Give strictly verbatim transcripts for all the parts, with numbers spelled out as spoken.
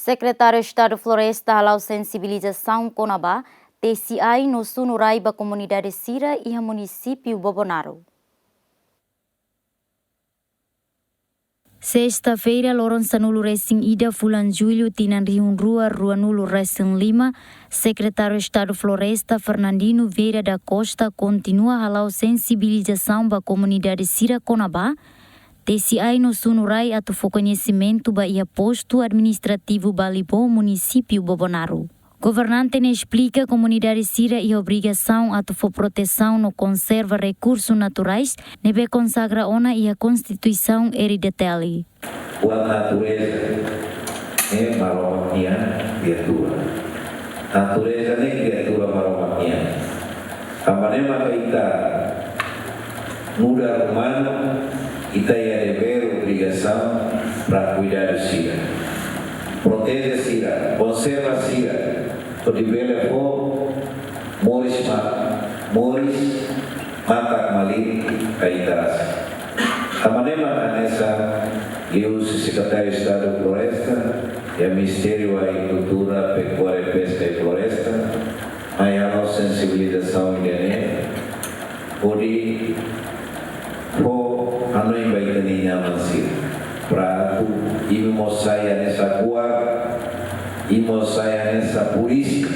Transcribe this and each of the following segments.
Sekretáriu Estadu Floresta hala'o sensibilizasaun kona-ba tesi ai no sunu rai ba komunidade sira iha munisípiu Bobonaro. Sesta-feira, loron sanulu-resin-ida fulan Jullu tinan rihun rua ruanulu-resin-lima, Sekretáriu Estadu Floresta Fernandino Vieira da Costa kontinua hala'o sensibilizasaun ba komunidade sira kona-ba tesi ai no sunu rai atu fó koñesimentu ba iha postu administrativu Balibó, munisípiu Bobonaro. Governante ne'e esplika komunidade sira iha obrigasaun atu fó protesaun no konserva rekursu naturais ne'ebé konsagra ona iha Konstituisaun R D T L. Buat natureza ne'e Maromak nia kriatura. Natureza ne'e kriatura Maromak nian. Tanba ne'e maka ita nu'udar umanu, ita iha devér, obrigasaun para kuidadu sira, proteje sira, konserva sira, hodi bele fó moris ma-, moris matak malirin ba ita rasik. Tanba ne'e maka hanesan liuhusi Sekretáriu Estadu Floresta, iha Ministériu Agrikultura, Pekuária, Peska i Floresta, mai hala'o sensibilizasaun ida-ne'e, hodi fó hanoin ba ita-nia inan-aman sira, para atu imi mós sai hanesan guarda, imi mós sai hanesan polísia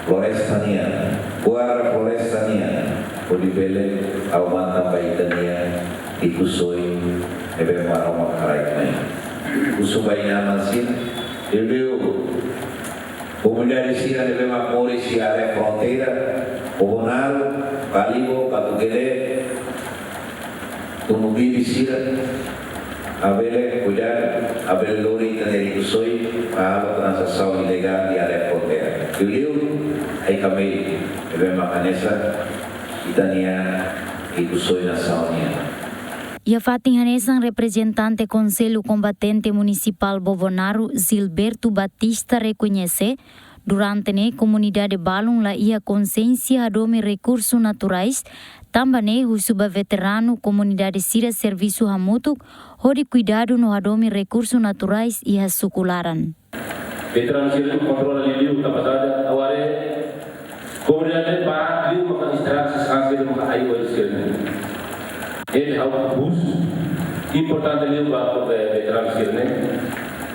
floresta nian, guarda floresta nian, hodi bele aumenta ba ita-nia rikusoin ne'ebé Maromak haraik mai. Husu ba inan-aman sira, liuliu komunidade sira ne'ebé mak moris iha área fronteira, Bobonaro, Balibó, Batukelé, Tumubibi sira, labele kuidadu, labele lori ita-nia rikusoin ba halo tranzasaun ilegál iha área fronteira. Liuliu ai-kamelu, ne'ebé mak hanesan ita-nia rikusoin nasaun nian. Iha fatin hanesan, reprezentante Konsellu Kombatente Munisipál Bobonaro, Gilberto Batista, rekoñese, durante ne'e komunidade balun la iha konsiénsia hadomi rekursu naturais, tanba ne'e husu ba veteranu komunidade sira servisu hamutuk hodi kuidadu no hadomi rekursu naturais iha suku laran. Veteranu sira kontrola liuliu, tanba saida, agora komunidade ba liu maka estraga sasán sira maka ai-oin sira-ne'e. Entaun ha'u husu, importante liu ba, eh, veteranu sira-ne'e.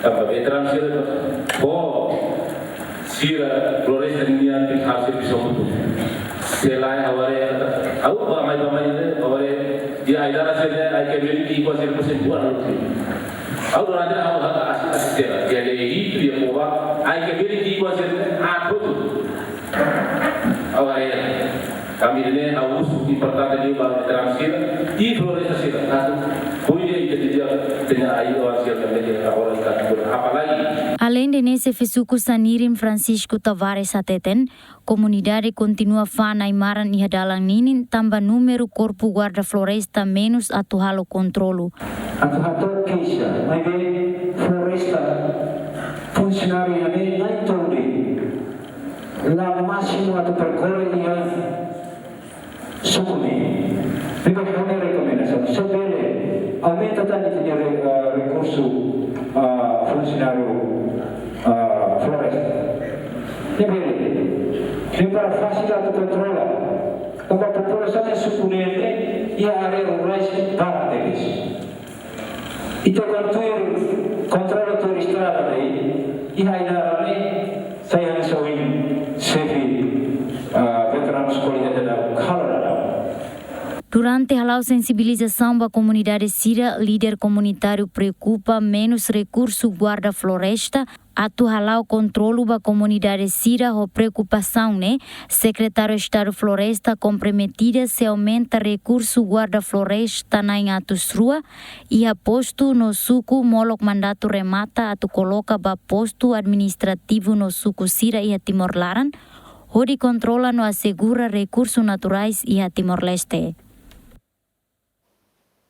Tanba veteranu sira, oh, sira floresta nian tenke halo servisu hamutuk. Se lae, agora, ha'u ba mai, ba mai ne'e, agora, iha ai-laran sira-ne'e, ai-kamelu ki'ik-oan sira-ne'e, se buat ne'e. Ha'u durante ha'u haka asi, asi sira, iha Leihitu, iha Poba, ai-kamelu ki'ik-oan sira-ne'e, ah, tutu. Ha'u haree, tanba ne'e ha'u husu, importante liu ba veteranu sira i floresta sira, atu kuidadu ita-nia, ita-nia ai-oan sira-ne'e, agora ita atu apalagi. Aleinde ne'e, xefe suku Sanirin, Francisco Tavares, hateten, komunidade kontinua fa'an ai-maran iha dalan ninin, tanba númeru korpu guarda floresta menus atu halo kontrolu. Atu hato'o keixa, maibé floresta funsionáriu iha ne'e na'in-tolu de'it. La másimu atu perkorre iha suku ne'e. Ne'ebé ha'u-nia rekomendasaun, se bele aumenta tan ita-nia re-, ah, rekursu, ah, funsionáriu, ah, floresta. Se bele, ne'e para fasil atu kontrola. Tanba populasaun iha suku ne'e, iha área rurais barak tebes. Ita kuandu tuir kontrola tuir estrada ne'e, iha ai-laran ne'e, sai hanesan ohin xefe, ah, veteranu eskola iha daudaun halo daudaun. Durante hala'o sensibilizasaun ba komunidade sira, líder komunitáriu preokupa menus rekursu guarda floresta atu hala'o kontrolu ba komunidade sira. Ho preokupasaun ne'e, Sekretáriu Estadu Floresta kompromete ida sei aumenta rekursu guarda floresta na'in atus rua iha postu no suku molok mandatu remata atu koloka ba postu administrativu no suku sira iha Timor laran, hodi kontrola no asegura rekursu naturais iha Timor-Leste.